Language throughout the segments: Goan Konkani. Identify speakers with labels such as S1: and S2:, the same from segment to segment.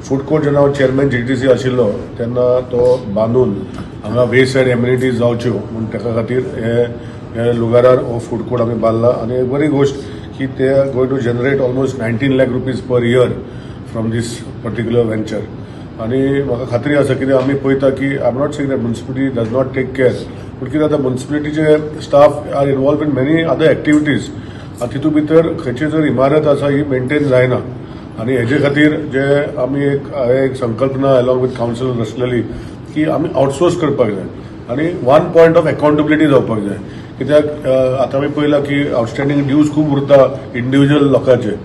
S1: फूड कोर्ट जेन्ना हांव चेअरमॅन जीटीसी आशिल्लो तेन्ना तो बांदून हांगा वे सायड एम्युनिटीज जावच्यो म्हूण तेका खातीर हे हे लुगारार हो फूड कोर्ट आमी बांदला. आनी एक बरी गोश्ट की ते going to generate almost 19 lakh rupees per year from this particular venture. आनी म्हाका खात्री आसा, कित्याक आमी पळयता की I am not saying that municipality does not take care, पूण कितें जाता, म्युनिसिपलिटीचे staff are involved in many other activities आनी तितूंत भितर खंयची जर इमारत आसा ही मेंटेन जायना. आनी हेजे खातीर जे आमी एक हांवें एक संकल्पना अलॉंग विथ कावन्सिल रचलेली की आमी आउटसोर्स करपाक जाय आनी वन पॉयंट ऑफ अकाउंटेबिलिटी जावपाक जाय, कित्याक आतां आमी पळयलां की आउटस्टँडींग ड्यूज खूब उरता इंडिविज्युअल लोकांचे.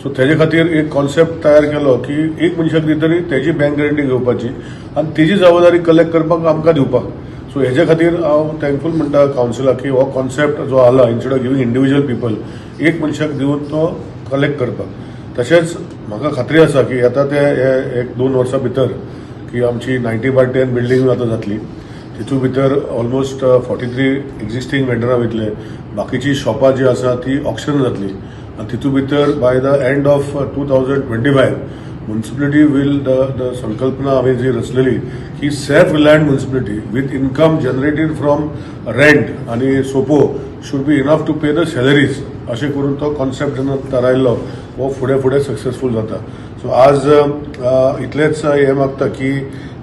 S1: सो तेजे खातीर एक कॉन्सेप्ट तयार केलो की एक मनशाक दितरी तेजी बँक गॅरंटी घेवपाची आनी तेजी जबाबदारी कलेक्ट करपाक आमकां दिवपाक. सो हेजे खातीर हांव थँकफूल म्हणटा कावन्सिलाक की हो कॉन्सेप्ट जो आला, instead of giving individual people, एक मनशाक दिवन तो कलेक्ट करपाक. तशेंच म्हाका खात्री आसा की आतां ते हे एक दोन वर्सां भितर की आमची 90 बाय 10 बिल्डींग आतां जातली. तितूंत भितर ऑलमोस्ट 43 एक्झिस्टींग वेंडरां वयतले, बाकीची शॉपां जी आसा ती ऑक्शन जातली आनी तितूंत भितर by the end of 2025 municipality will the संकल्पना हांवें जी रचलेली की self reliant municipality with income generated from rent आनी सोपो should be enough to pay the salaries. अशें करून तो कॉन्सेप्ट जेन्ना थारायल्लो हो फुडें फुडें सक्सेसफूल जाता. सो आज इतलेंच हें मागता की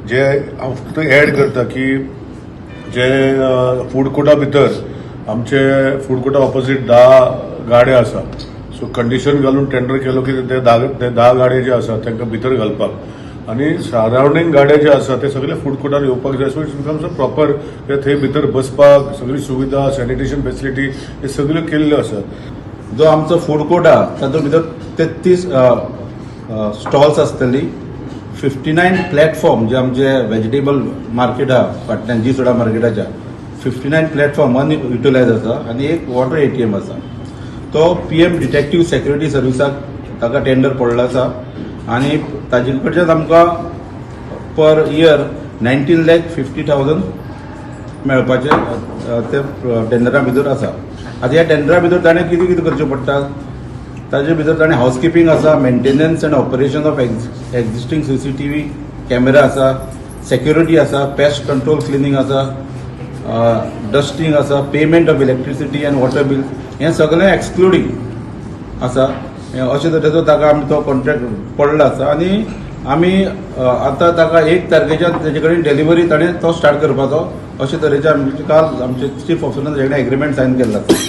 S1: जे हांव फक्त एड करता की जे फूड कोर्टा भितर आमचे फूड कोर्टा ऑपोजीट 10 गाडे आसा. सो कंडिशन घालून टेंडर केलो की ते 10 गाडे जे आसा तांकां भितर घालपाक आनी सरावंडींग गाडे जे आसा ते सगळे फूड कोर्टार येवपाक जाय. So it's becomes a proper, थंय भितर बसपाक सगळी सुविधा, सॅनिटेशन फेसिलिटी हे सगळ्यो केल्ल्यो आसा.
S2: जो आमचो फूड कोर्ट आहा तातूंत भितर 33 स्टॉल्स आसतली, 59 प्लॅटफॉर्म, जे आमचे व्हेजिटेबल मार्केट आहा फाटल्यान जी सोडा मार्केटाच्या, 59 प्लॅटफॉर्म अनयुटिलायज आसा आनी एक वॉटर एटीएम आसा. तो पीएम डिटेक्टीव सेक्युरिटी सर्विसाक ताका टेंडर पडलो आसा आनी ताजे कडच्यान आमकां per year 19,50,000 मेळपाचे ते टेंडरा भितर आसा. आतां ह्या टेंडरा भितर ताणें कितें कितें करचें पडटा? ताजे भितर ताणें हावसकिपींग आसा, maintenance and operation of existing CCTV camera आसा, सेक्युरिटी आसा, पेस्ट कंट्रोल क्लिनींग आसा, डस्टींग आसा, payment of electricity and water bill, हें सगळें एक्सक्लुडींग आसा. हें अशे तरेचो ताका आमी तो कॉन्ट्रॅक्ट पडलो आसा आनी आमी आतां ताका 1 तारखेच्यान तेजे कडेन डिलिव्हरी ताणें तो स्टार्ट करपाचो, अशे तरेचे आमचे काल आमचे चीफ ऑफिसरान तेजे कडेन एग्रीमेंट सायन केल्लो आसा.